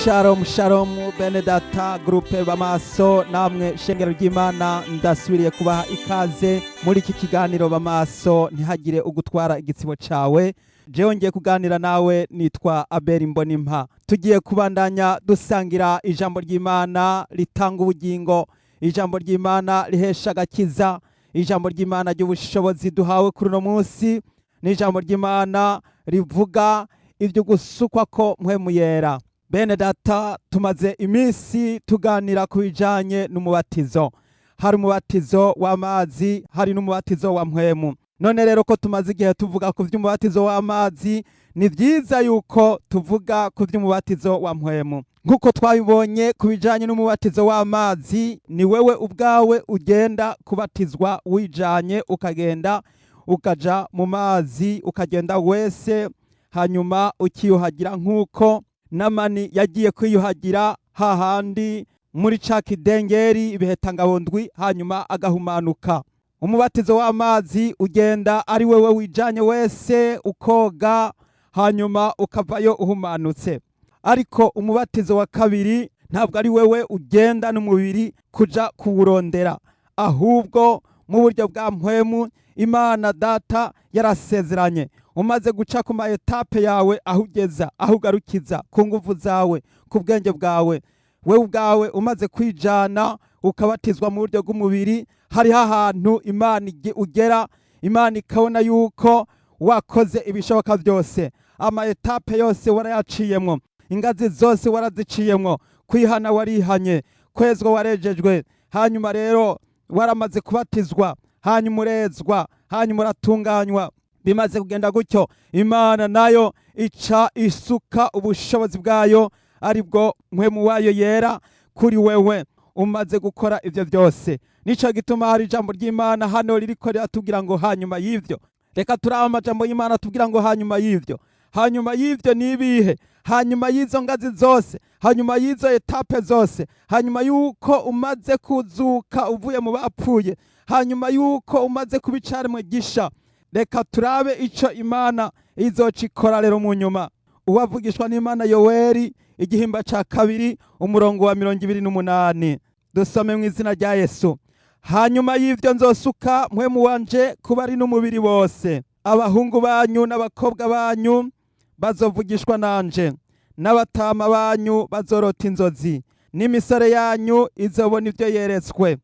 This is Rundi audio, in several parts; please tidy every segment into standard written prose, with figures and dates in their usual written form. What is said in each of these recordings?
Shalom shalom, bene data, groupe Bamaso, namwe shengero ry'Imana, ndasubiriye kubaha ikaze muri iki kiganiro Bamaso, ntihagire ugutwara igitsibo cawe. Jewe ngiye kuganira nawe nitwa Abel Mbonimpa. Tugiye kubandanya dusangira ijambo ry'Imana ritanga ubugingo, ijambo ry'Imana rihesha agakiza, ijambo ry'Imana ry'ubushobozi duhawe kuri uno munsi, n'ijambo ry'Imana rivuga ibyo gusukwa ko Mpwemu Yera. Bene data, tumaze iminsi tuganira ku bijanye n'umubatizo. Hari umubatizo w'amazi, hari n'umubatizo wa Mpwemu. None rero ko tumaze igihe tuvuga ku vy'umubatizo w'amazi, ni vyiza yuko tuvuga ku vy'umubatizo wa Mpwemu. Nk'uko twabibonye ku bijanye n'umubatizo w'amazi, ni wewe ubwawe ugenda kubatizwa, wijanye, ukagenda ukaja mu mazi, ukagenda wese, hanyuma ukiyuhagira nk'uko Namani yagiye kwiyuhagira hahandi muri ca kidengeri ibihetangabo ndwi, hanyuma agahumanuka. Umubatizo w'amazi ugenda ari wewe wijanye wese, ukoga, hanyuma ukavayo uhumanutse. Ariko umubatizo wa kabiri ntabwo ari wewe ugenda n'umubiri kuja kuwurondera, ahubwo mu buryo bwa Mpwemu Imana Data yarasezeranye. Umaze guca ku ma étapes yawe, aho ugeza, aho ugarukiza, ku nguvu zawe, ku bwenge bwawe, wewe ubwawe umaze kwijana ukabatizwa mu buryo bw'umubiri, hariho ahantu Imana ugera, Imana ikabona yuko wakoze ibishoboka byose, ama étapes yose warayaciyemwo, ingazi zose waraziciyemwo, kwihana warihanye, kwezwa warejejwe, hanyuma rero waramaze kubatizwa, hanyuma urezwa, hanyuma uratunganywa. Bimaze kugenda gutyo, Imana nayo ica isuka ubushobozi bwayo, ari bwo Mpwemu wayo Yera, kuri wewe umaze gukora ivyo byose. Nico gituma hari ijambo ry'Imana hano ririko riratubwira ngo hanyuma y'ivyo. Reka turabe amajambo y'Imana atubwira ngo hanyuma y'ivyo. Hanyuma y'ivyo ni ibihe? Hanyuma y'izo ngazi zose, hanyuma y'izo étapes zose, hanyuma y'uko umaze kuzuka uvuye mu bapfuye, hanyuma y'uko umaze kuba icaremwe gisha, reka turabe ico Imana izoca ikora rero mu nyuma. Uwavugishwa n'Imana Yoweri, igihimba ca 2, umurongo wa 28, dusome mu izina rya Yesu. Hanyuma y'ivyo nzosuka Mpwemu wanje kuba ari n'umubiri bose. Abahungu banyu n'abakobwa banyu bazovugishwa nanje, n'abatama banyu bazorota inzozi, n'imisore yanyu izobona ivyo yeretswe.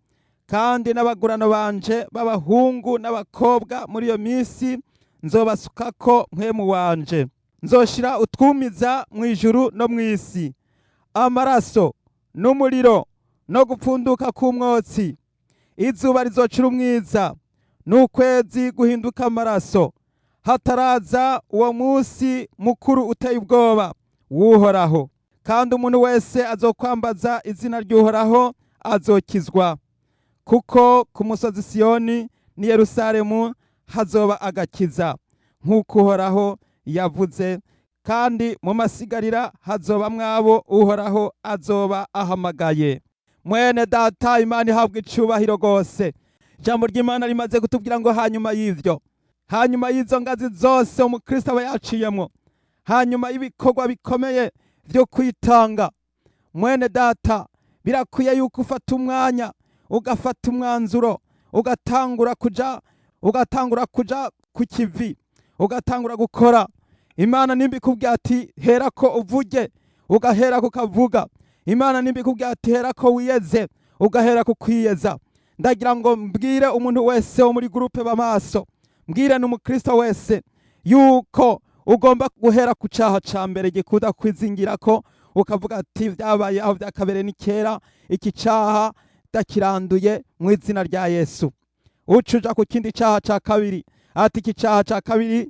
Kandi n'abagurano banje b'abahungu n'abakobwa muri iyo minsi nzobasukako Mpwemu wanje. Nzoshira utwumiza mu ijuru no mu isi, amaraso n'umuriro no gupfunduka k'umwotsi. Izuba rizocira umwiza n'ukwezi guhinduka amaraso, hataraza uwo munsi mukuru uteye ubwoba w'Uhoraho. Kandi umuntu wese azokwambaza izina ry'Uhoraho azokizwa, kuko ku musozi Siyoni n'i Yerusalemu hazoba agakiza, nk'uko Uhoraho yavuze, kandi mu masigarira hazoba mwabo Uhoraho azoba ahamagaye. Mwene data, Imana ihabwa icubahiro rwose. Ijambo ry'Imana rimaze kutubwira ngo hanyuma y'ivyo, hanyuma y'izo ngazi zose umukristo aba yaciyemwo, hanyuma y'ibikorwa bikomeye vyo kwitanga, mwene data, birakwiye yuko ufata umwanya, ugafata umwanzuro, ugatangura kuja ku kivi, ugatangura gukora. Imana nimba ikubwira ati hera ko uvuge, ugahera kukavuga. Imana nimba ikubwira ati hera ko wiyeze, ugahera ku kwiyeza. Ndagira ngo mbwire umuntu wese wo muri groupe Bamaso, mbwire n'umukristo wese yuko ugomba guhera ku caha ca mbere gikunda kwizingira ko, ukavuga ati vyabaye aho vyakabereye ni kera, iki caha ndakiranduye mu izina rya Yesu. Uca uja ku kindi caha ca kabiri, ati iki caha ca kabiri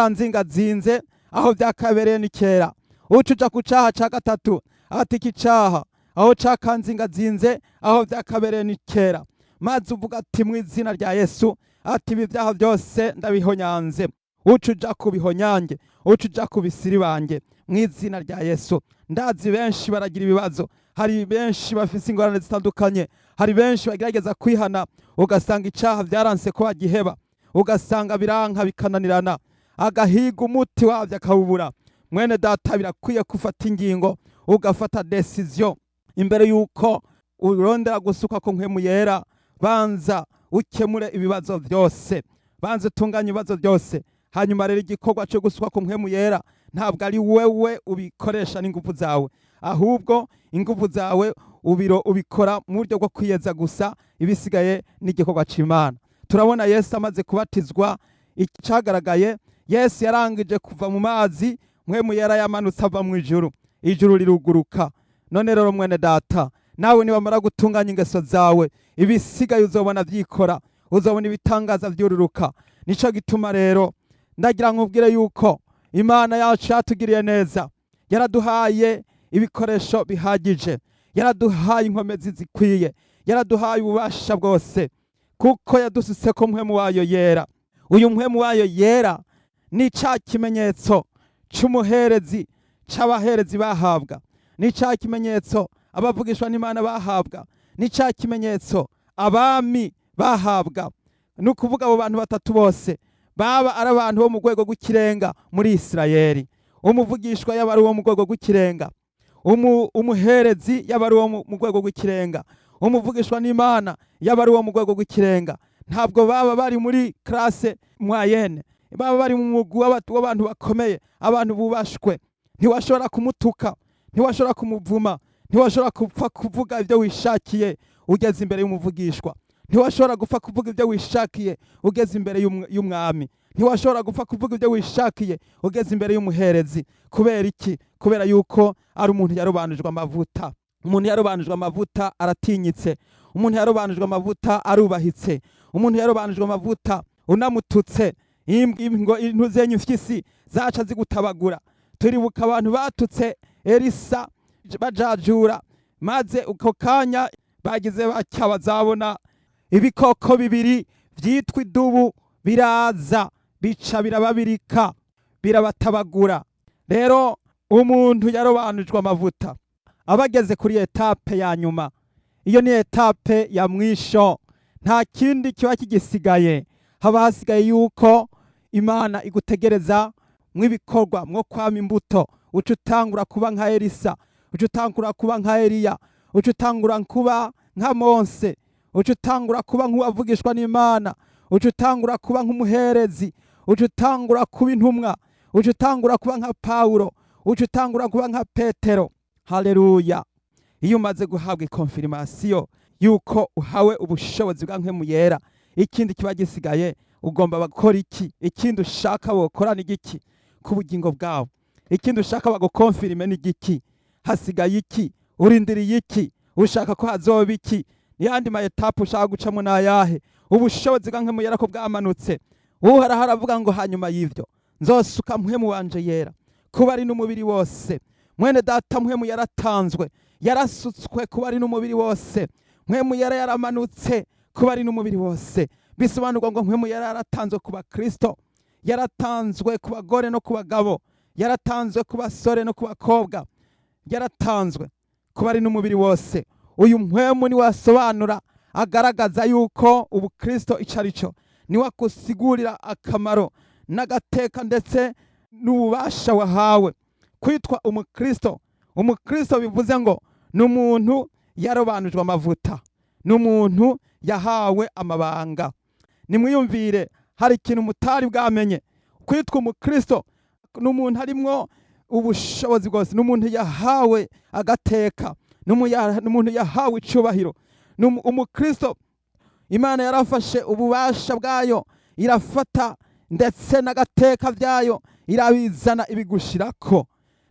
caranzingazinze, aho vyakabereye ni kera. Uca uja ku caha ca gatatu, ati iki caha aho cakanzingazinze, aho vyakabereye ni kera. Maze uvuga ati mu izina rya Yesu, ati ibi vyaha byose ndabihonyanze. Uca uja ku bihonyange, uca uja ku bisiri banjye mu izina rya Yesu. Ndazi benshi baragira ibibazo, hari benshi bafise ingorane zitandukanye, hari benshi bagerageza kwihana, ugasanga icaha vyaranse ko bagiheba, ugasanga biranka bikananirana, agahiga umuti wavyo akawubura. Mwene data, birakwiye gufata ingingo. Ugafata décision imbere yuko urondera gusuka ku Mpwemu Yera. Banza ukemure ibibazo byose, banza utunganye ibibazo byose. Hanyuma rero igikorwa cyo gusuka ku Mpwemu Yera ntabwo ari wewe ubikoresha n'ingufu zawe, ahubwo ingufu zawe ubiro ubikora mu buryo bwo kwiyeza gusa, ibisigaye n'igikorwa c'Imana. Turabona Yesu amaze kubatizwa, icyagaragaye, Yesu yarangije kuva mu mazi, Mpwemu Yera yamanutse ava mu ijuru, ijuru riruguruka. None rero mwene data, nawe niwamara gutunganya ingeso zawe, ibisigaye uzobona vyikora, uzobona ibitangaza vyururuka. Nico gituma rero ndagira nkubwire yuko Imana yacu yatugiriye neza, yaraduhaye ibikoresho bihagije, yaraduhaye inkomezi zikwiye, yaraduhaye ububasha bwose, kuko yadusutse ko Mpwemu wayo Yera. Uyu Mpwemu wayo Yera ni ca kimenyetso c'umuherezi, c'abaherezi bahabwa, ni ca kimenyetso abavugishwa n'Imana bahabwa, ni ca kimenyetso abami bahabwa. Ni ukuvuga abo bantu batatu bose baba ari abantu bo mu rwego rw'ikirenga muri Isirayeli. Umuvugishwa yaba ari uwo mu rwego rw'ikirenga, umuherezi yaba ari uwo mu rwego rw'ikirenga, umuvugishwa n'Imana yaba ari uwo mu rwego rw'ikirenga. Ntabwo baba bari muri classe moyenne, baba bari mu mugwi w'abantu bakomeye, abantu bubashwe. Ntiwashobora kumutuka, ntiwashobora kumuvuma, ntiwashobora gupfa kuvuga ibyo wishakiye ugeze imbere y'umuvugishwa, ntiwashobora gupfa kuvuga ibyo wishakiye ugeze imbere y'umwami, ntiwashobora gupfa kuvuga ibyo wishakiye ugeze imbere y'umuherezi. Kubera iki? Kubera yuko ari umuntu yarobanujwe amavuta. Umuntu yarobanujwe amavuta aratinyitse, umuntu yarobanujwe amavuta arubahitse, umuntu yarobanujwe amavuta unamututse ngo intuzenye imfyisi zaca zigutabagura. Turibuka abantu batutse Elisa bajajura, maze uko kanya bagize batya bazabona ibikoko bibiri vyitwa idubu biraza, bica birababirika, birabatabagura. Rero umuntu yarobanujwe amavuta aba ageze kuri étape ya nyuma. Iyo ni étape ya mwisho, nta kindi kiba kigisigaye. Haba hasigaye yuko Imana igutegereza mw'ibikorwa mwo kwama imbuto. Uca utangura kuba nka Elisa, uca utangura kuba nka Eliya, uca utangura kuba nka Mose, uca utangura kuba nk'uwavugishwa n'Imana, uca utangura kuba nk'umuherezi, uca utangura kuba intumwa, uca utangura kuba nka Pawulo, uca utangura kuba nka Petero. Haleluya! Iyo umaze guhabwa i confirmation yuko uhawe ubushobozi bwa Mpwemu Yera, ikindi kiba gisigaye ugomba gukora iki? Ikindi ushaka bokora ni igiki ku bugingo bwawe? Ikindi ushaka bagukonfirime ni igiki? Hasigaye iki? Urindiriye iki? Ushaka ko hazoba iki? Niyandi ma étapes ushaka gucamo nayahe? Ubushobozi bwa Mpwemu Yera ko bwamanutse, Uhoraho aravuga ngo: "Hanyuma y'ivyo nzosuka Mpwemu wanje Yera kuba ari n'umubiri wose." Mwene data, Mpwemu yaratanzwe, yarasutswe kuba ari n'umubiri wose. Mpwemu Yera yaramanutse kuba ari n'umubiri wose. Bisobanurwa ngo Mpwemu yari yaratanzwe ku Bakristo, yaratanzwe ku bagore no ku bagabo, yaratanzwe ku basore no ku bakobwa, yaratanzwe kuba ari n'umubiri wose. Uyu Mpwemu niwe asobanura, agaragaza yuko ubukristo ico ari cyo, niwe akusigurira akamaro n'agateka ndetse n'ububasha wahawe kwitwa umukristo. Umukristo bivuze ngo ni umuntu yarobanujwe amavuta, ni umuntu yahawe amabanga. Nimwiyumvire, hari ikintu mutari bwamenye: kwitwa umukristo ni umuntu arimwo ubushobozi bwose, ni umuntu yahawe agateka, ni umuntu yahawe icubahiro. Ni umukristo, Imana yarafashe ububasha bwayo, irafata ndetse n'agateka byayo, irabizana ibigushirako.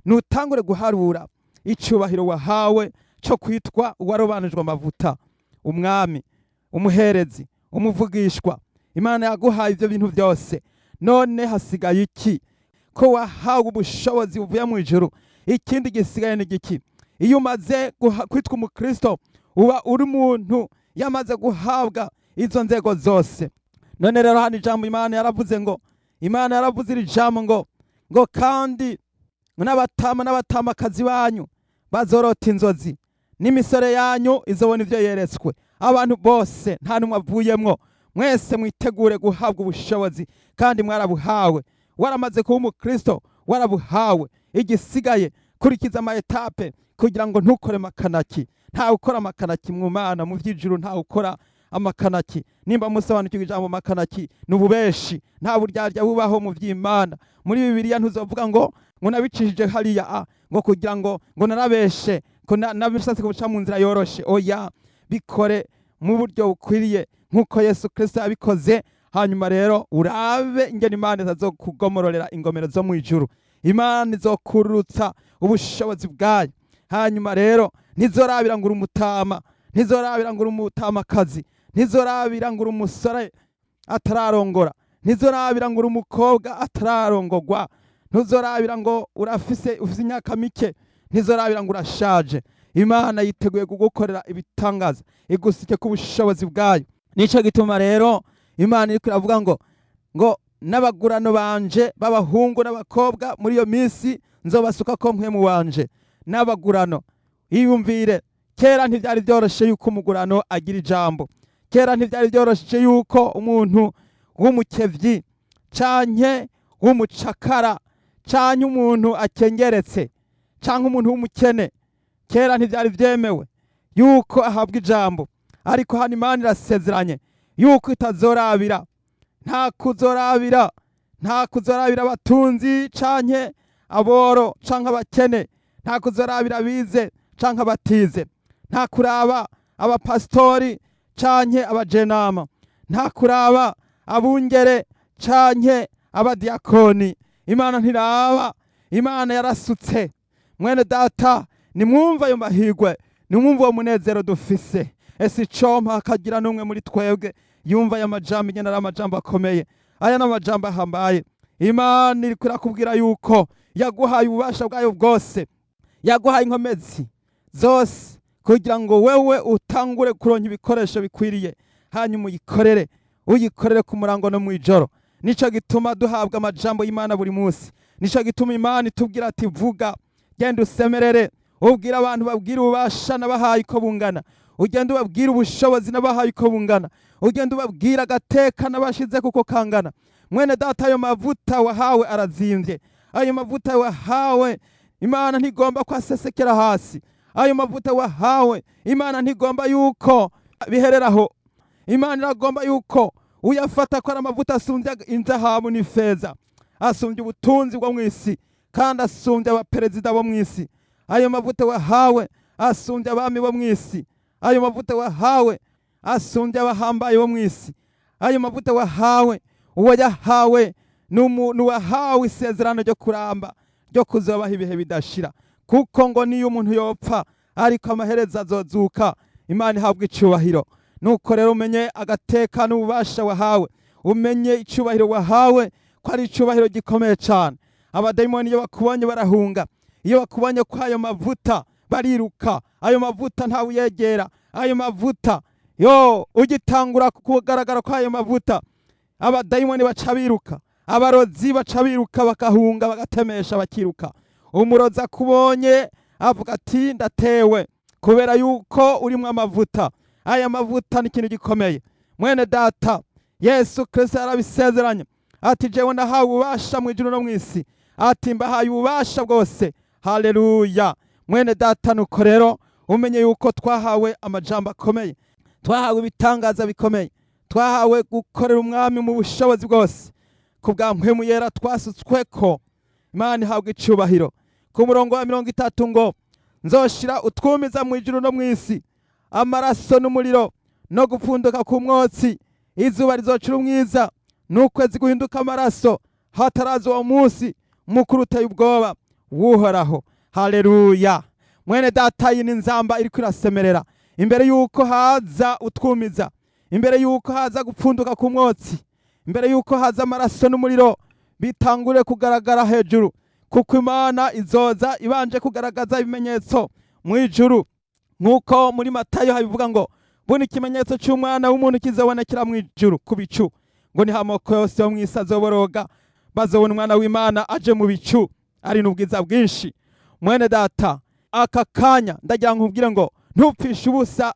Nutangure guharura icubahiro wahawe cyo kwitwa uwarobanujwe amavuta, umwami, umuherezi, umuvugishwa. Imana yaguhaye ibyo bintu byose. None hasigaye iki? Ko wahawe ubushobozi buvuye mu ijuru, ikindi gisigaye ni giki? Iyo umaze kwitwa umukristo, uba uri umuntu yamaze guhabwa izo nzego zose. None rero hano ijambo Imana yaravuze ngo, Imana yaravuze iri jambo ngo: "Kandi n'abatama n'abatamakazi banyu bazorota inzozi, n'imisore yanyu izobona ibyo yeretswe." Abantu bose, nta n'umwe avuyemwo, mwese mwitegure guhabwa ubushobozi, kandi mwarabuhawe. Waramaze kuba umukristo, warabuhawe. Igisigaye Kurikiza ama étapes kugira ngo ntukore makanaki. Ntawe ukora makanaki mu Mana, mu vy'ijuru ntawe ukora amakanaki. Nimba musobanukirwa ijambo makanaki, ni ububeshi. Nta buryarya bubaho mu vy'Imana. Muri Bibiliya ntuzovuga ngo nabicishije hariya a ngo kugira ngo narabeshe, ko nabishatse guca mu nzira yoroshe. Oya, bikore mu buryo bukwiriye nk'uko Yesu Kristo yabikoze. Hanyuma rero urabe ingene Imana itazokugomororera ingomero zo mu ijuru. Imana izokururutsa ubushobozi bwayo. Hanyuma rero ntizorabira ngo uri umutama, ntizorabira ngo uri umutamakazi, ntizorabira ngo uri umusore atararongora, ntizorabira ngo uri umukobwa atararongogwa, ntuzorabira ngo urafise ufise imyaka mike, ntizorabira ngo urashaje. Imana yiteguye kugukorera ibitangaza, igusike ku bushobozi bwayo. Nico gituma rero Imana iriko iravuga ngo n'abagurano banje b'abahungu n'abakobwa muri iyo minsi nzobasuka ko Mpwemu wanje. N'abagurano, iyumvire, kera ntivyari vyoroshe yuko umugurano agira ijambo. Kera ntivyari vyoroshe yuko umuntu w'umukevyi canke w'umucakara canke umuntu akengeretse canke umuntu w'umukene, kera ntivyari vyemewe yuko ahabwa ijambo. Ariko hano Imana irasezeranye yuko itazorabira, nta kuzorabira abatunzi canke aboro canke abakene, nta kuzorabira abize canke abatize, nta kuraba abapasitori canke abajenama, nta kuraba abungere canke abadiyakoni. Imana ntiraba. Imana yarasutse. Mwene data, nimwumva ayo mahirwe, nimwumva uwo munezero dufise. Ese icompa hakagira n'umwe muri twebwe yumva aya majambo, ingene ari amajambo akomeye! Aya ni amajambo ahambaye. Imana iriko irakubwira yuko yaguhaye ububasha bwayo bwose, yaguhaye inkomezi zose kugira ngo wewe utangure kuronka ibikoresho bikwiriye, hanyuma uyikorere, uyikorere ku murango no mw'ijoro. Nico gituma duhabwa amajambo y'Imana buri munsi. Nico gituma Imana itubwira ati: "Vuga, genda usemerere, ubwira abantu, babwire ububasha nabahaye uko bungana, ugenda ubabwire ubushobozi nabahaye uko bungana, ugenda ubabwire agateka nabashize kuko kangana." Mwene data, ayo mavuta wahawe arazimvye. Ayo mavuta wahawe, Imana ntigomba ko asesekera hasi. Ayo mavuta wahawe, Imana ntigomba yuko bihereraho. Imana iragomba yuko uyafata ko ari amavuta asumbya inzahabu n'ifeza, asumbya ubutunzi bwo mu isi, kandi asumbya abaperezida bo mu isi. Ayo mavuta wahawe asumbya abami bo mu isi. Ayo mavuta wahawe asumbya abahambaye bo mu isi. Ayo mavuta wahawe, uwo yahawe ni umuntu wahawe isezerano ryo kuramba, ryo kuzobaho ibihe bidashira, kuko ngo niyo umuntu yopfa, ariko amaherezo azozuka. Imana ihabwa icubahiro. Nuko rero umenye agateka n'ububasha wahawe, umenye icubahiro wahawe ko ari icubahiro gikomeye cyane. Abadayimoni iyo bakubonye barahunga. Iyo bakubonye ko ayo mavuta, bariruka. Ayo mavuta ntawe uyegera. Ayo mavuta yo ugitangura kugaragara ko ayo mavuta, abadayimoni baca biruka, abarozi baca biruka, bakahunga, bagatemesha, bakiruka. Umurozi akubonye avuga ati: "Ndatewe," kubera yuko urimwo amavuta. Aya mavuta ni ikintu gikomeye, mwene data. Yesu Kristo yarabisezeranye ati: "Jewe ndahawe ububasha mu ijuru no mu isi," ati: "Mbahaye ububasha bwose." Haleluya! Mwene data, nuko rero umenye yuko twahawe amajambo akomeye, twahawe ibitangaza bikomeye, twahawe gukorera umwami mu bushobozi bwose ku bwa Mpwemu Yera twasutsweko. Imana ihabwa icubahiro. Ku murongo wa 30 ngo: "Nzoshira utwumiza mu ijuru no mu isi, amaraso n'umuriro no gupfunduka ku mwotsi. Izuba rizocura umwiza n'ukwezi guhinduka amaraso, hataraza uwo munsi mukuru uteye ubwoba w'Uhoraho." Haleluya! Mwene data, iyi ni nzamba iriko irasemerera imbere yuko haza utwumiza, imbere yuko haza gupfunduka ku mwotsi, imbere yuko haza amaraso n'umuriro bitangure kugaragara hejuru, kuko Imana izoza ibanje kugaragaza ibimenyetso mu ijuru, nk'uko muri Matayo habivuga ngo: "Buno ikimenyetso cy'Umwana w'umuntu kizobonekera mu ijuru ku bicu," ngo niho amoko yose yo mu isi azoboroga, bazobona Umwana w'Imana aje mu bicu ari n'ubwiza bwinshi. Mwene data, aka kanya ndagira ngo nkubwire ngo ntupfishe ubusa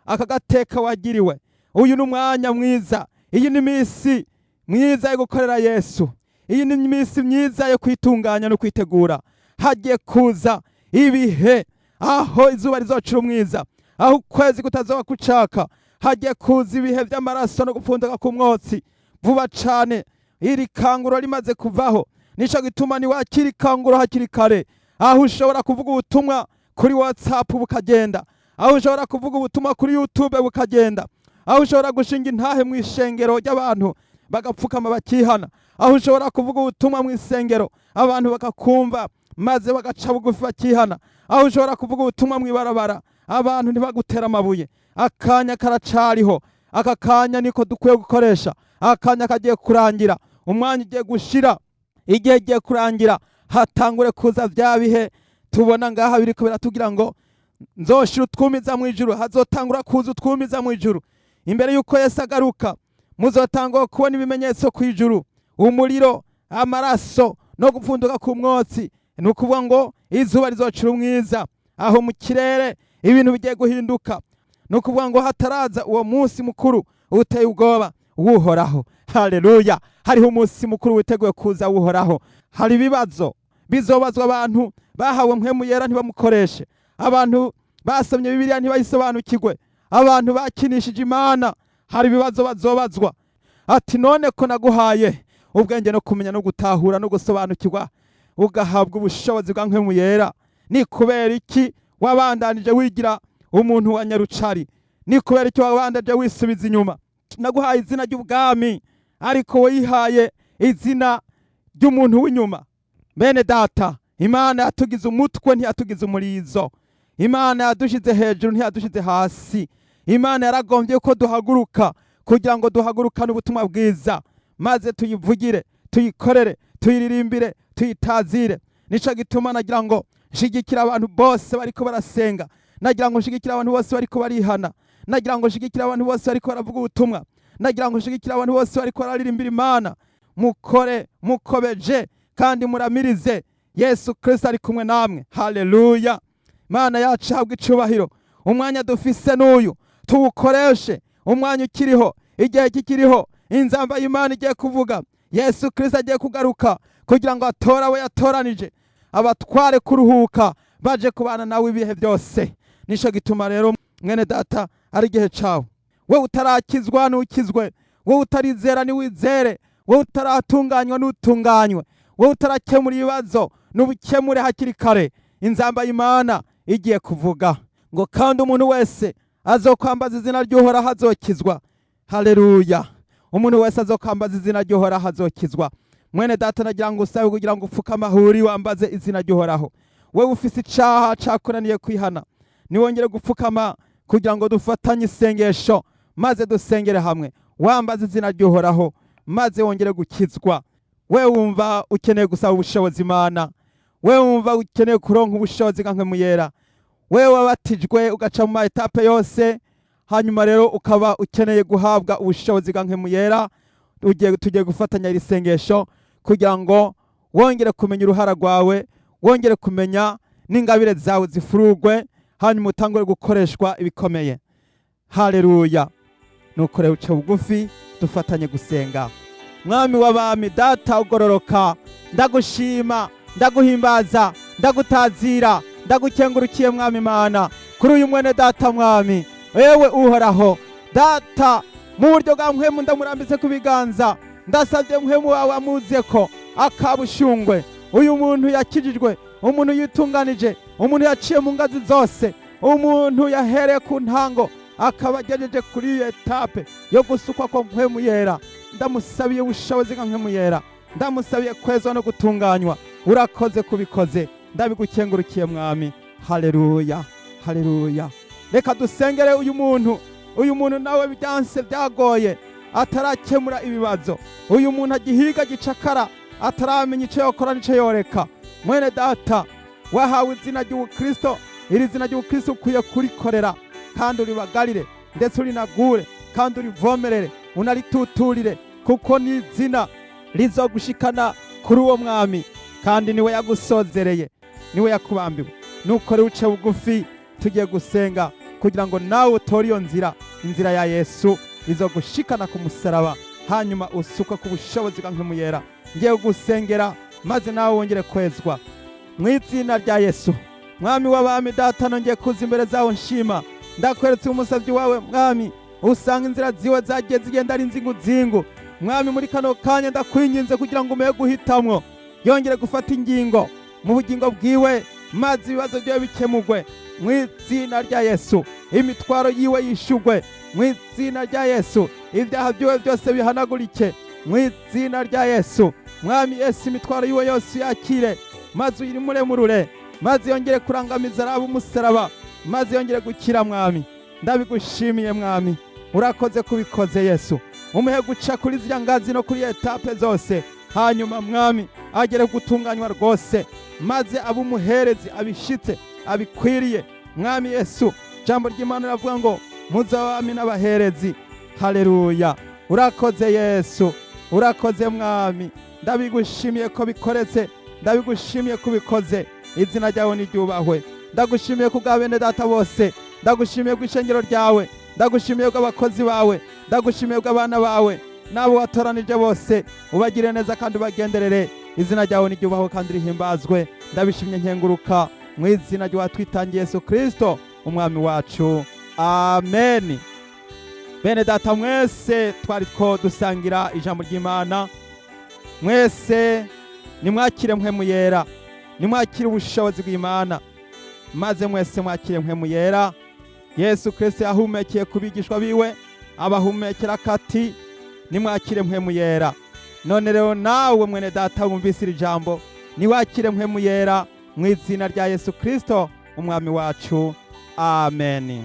aka gateka wagiriwe. Uyu ni umwanya mwiza, iyi ni iminsi myiza yo gukorera Yesu, iyi ni iminsi myiza yo kwitunganya no kwitegura. Hagiye kuza ibihe aho izuba rizocira umwiza, aho ukwezi kutazoba kucaka. Hagiye kuza ibihe by'amaraso no gupfunduka k'umwotsi vuba cane, iri kanguro rimaze kuvaho. Nico gituma niwakira ikanguro hakiri kare, aho ushobora kuvuga ubutumwa kuri WhatsApp bukagenda, aho ushobora kuvuga ubutumwa kuri YouTube bukagenda, aho ushobora gushinga intahe mu ishengero ry'abantu bagapfukama bakihana, aho ushobora kuvuga ubutumwa mu isengero abantu bakakumva maze bagaca bugufi bakihana, aho ushobora kuvuga ubutumwa mu ibarabara abantu ntibagutera amabuye. Akanya karacariho. Aka kanya niko dukwiye gukoresha. Akanya kagiye kurangira, umwanya ugiye gushira, igihe giye kurangira, hatangure kuza vya bihe tubona ngaha biriko biratubwira ngo nzoshira utwumiza mu ijuru. Hazotangura kuza utwumiza mu ijuru imbere y'uko Yesu agaruka. Muzotangura kubona ibimenyetso ku ijuru: umuriro, amaraso no gupfunduka ku mwotsi. Ni ukuvuga ngo izuba rizocira umwiza, aho mu kirere ibintu bigiye guhinduka. Ni ukuvuga ngo hataraza uwo munsi mukuru uteye ubwoba wuhoraho. Haleluya! Hariho umunsi mukuru witeguye kuza wuhoraho. Hari ibibazo bizobazwa abantu bahawe Mpwemu Yera ntibamukoreshe, abantu basomye Bibiliya ntibayisobanukirwe, abantu bakinishije Imana. Hari ibibazo bazobazwa, ati: "None ko naguhaye ubwenge no kumenya no gutahura no gusobanukirwa, ugahabwa ubushobozi bwa Mpwemu Yera, ni kubera iki wabandanije wigira umuntu wa nyarucari? Ni kubera iki wabandanije wisubiza inyuma? Naguhaye izina ry'ubwami, ariko wihaye izina ry'umuntu w'inyuma." Bene data, Imana yatugize umutwe, ntiyatugize umurizo. Imana yadushize hejuru, ntiyadushize hasi. Imana yaragombye ko duhaguruka kugira ngo duhagurukane ubutumwa bwiza, maze tuyivugire, tuyikorere, tuyiririmbire, tuyitazire. Nico gituma nagira ngo nshigikire abantu bose bariko barasenga, nagira ngo nshigikire abantu bose bariko barihana, nagira ngo nshigikire abantu bose bariko baravuga ubutumwa, nagira ngo nshigikire abantu bose bariko bararirimbira Imana. Mukore mukobeje kandi muramirize. Yesu Kristo ari kumwe namwe. Haleluya! Imana yacu ihabwa icubahiro. Umwanya dufise n'uyu, tuwukoreshe. Umwanya ukiriho, igihe kikiriho, inzamba y'Imana igiye kuvuga. Yesu Kristo agiye kugaruka kugira ngo atore abo yatoranije, abatware kuruhuka, baje kubana nawe ibihe byose. Nico gituma rero, mwene data, ari igihe cawe. Wowe utarakizwa nukizwe, wowe utarizera niwizere, wowe utaratunganywa nutunganywe, wowe utarakemura ibibazo nubikemure hakiri kare. Inzamba y'Imana igiye kuvuga ngo: "Kandi umuntu wese azokwambaza izina ry'Uhoraho azokizwa." Haleluya! Umuntu wese azokwambaza izina ry'Uhoraho azokizwa. Mwene data, nagira ngo usabe kugira ngo upfukame aho uri, wambaze izina ry'Uhoraho. Wewe ufise icaha cakunaniye kwihana, niwongere gupfukama kugira ngo dufatanye isengesho, maze dusengere hamwe, wambaze izina ry'Uhoraho, maze wongere gukizwa. We wumva ukeneye gusaba ubushobozi Imana, we wumva ukeneye kuronka ubushobozi nka Mpwemu Yera, we wabatijwe ugaca mu ma étapes yose, hanyuma rero ukaba ukeneye guhabwa ubushobozi bwa Mpwemu Yera, tugiye gufatanya iri sengesho kugira ngo wongere kumenya uruhara rwawe, wongere kumenya n'ingabire zawe zifurugwe, hanyuma utangure gukoreshwa ibikomeye. Haleluya! Nuko rero uce bugufi, dufatanye gusenga. Mwami w'abami, Data ugororoka, ndagushima, ndaguhimbaza, ndagutazira, ndagukengurukiye, Mwami Imana, kuri uyu mwene data. Mwami wewe Uhoraho Data, mu buryo bwa Mpwemu ndamurambitse ku biganza. Ndasabye Mpwemu wawe amuze ko akabushungwe. Uyu muntu yakijijwe, umuntu yitunganije, umuntu yaciye mu ngazi zose, umuntu yahereye ku ntango akaba agejeje kuri iyo étape yo gusukwa ko Mpwemu Yera, ndamusabiye ubushobozi bwa Mpwemu Yera, ndamusabiye kwezwa no gutunganywa. Urakoze kubikoze, ndabigukengurukiye, Mwami. Haleluya, haleluya! Reka dusengere uyu muntu. Uyu muntu nawe byanse, byagoye, atarakemura ibibazo, uyu muntu agihiga gicakara, ataramenya icyo yokora n'icyo yoreka. Mwene data, wahawe izina ry'ubukristo. Iri zina ry'ubukristo ukwiye kurikorera kandi uribagarire, ndetse urinagure kandi urivomerere, unarituturire, kuko ni izina rizogushikana kuri uwo mwami, kandi niwe yagusozereye, niwe yakubambiwe. Nuko rero uce bugufi, tugiye gusenga kugira ngo nawe utore iyo nzira, inzira ya Yesu izogushikana ku musaraba, hanyuma usukwe ku bushobozi bwa Mpwemu Yera. Ngiye gusengera maze nawe wongere kwezwa. Mu izina rya Yesu, Mwami w'abami, Data, nongeye kuza imbere zawe nshima. Ndakweretse umusabyi wawe, Mwami, usanga inzira ziwe zagiye zigenda ari inzinguzingu. Mwami, muri kano kanya ndakwinginze kugira ngo umuhe guhitamwo, yongere gufata ingingo mu bugingo bwiwe, maze ibibazo byiwe bikemugwe mu izina rya Yesu, imitwaro yiwe yishugwe mu izina rya Yesu, ibyaha byiwe byose bihanagurike mu izina rya Yesu. Mwami Yesu, imitwaro yiwe yose uyakire, maze uyirimuremurure, maze yongere kurangamiza araba umusaraba, maze yongere gukira. Mwami, ndabigushimiye. Mwami, urakoze kubikoze. Yesu, umuhe guca kuri ziriya ngazi no kuri étapes zose, hanyuma, Mwami, agere gutunganywa rwose, maze abe umuherezi abishitse abikwiriye. Mwami Yesu, ijambo ry'Imana riravuga ngo muzabami n'abaherezi. Haleluya! Urakoze Yesu, urakoze Mwami. Ndabigushimiye ko bikoretse, ndabigushimiye ko ubikoze. Izina ryawe niryubahwe. Ndagushimiye ku bwa bene data bose, ndagushimiye ku ishengero ryawe, ndagushimiye bw'abakozi bawe, ndagushimiye bw'abana bawe n'abo watoranije bose. Ubagire neza kandi ubagenderere. Izina ryawe niryubahwe kandi rihimbazwe. Ndabishimye nkenguruka mu izina ry'uwatwitangiye, Yesu Kristo Umwami wacu, amen. Bene data mwese twari two dusangira ijambo ry'Imana, mwese nimwakire Mpwemu Yera, nimwakire ubushobozi bw'Imana, maze mwese mwakire Mpwemu Yera. Yesu Kristo yahumekeye ku bigishwa biwe, abahumekera kati: "Nimwakire Mpwemu Yera." None rero nawe, mwene data wumvise iri jambo, niwakire Mpwemu Yera mu izina rya Yesu Kristo Umwami wacu, amen.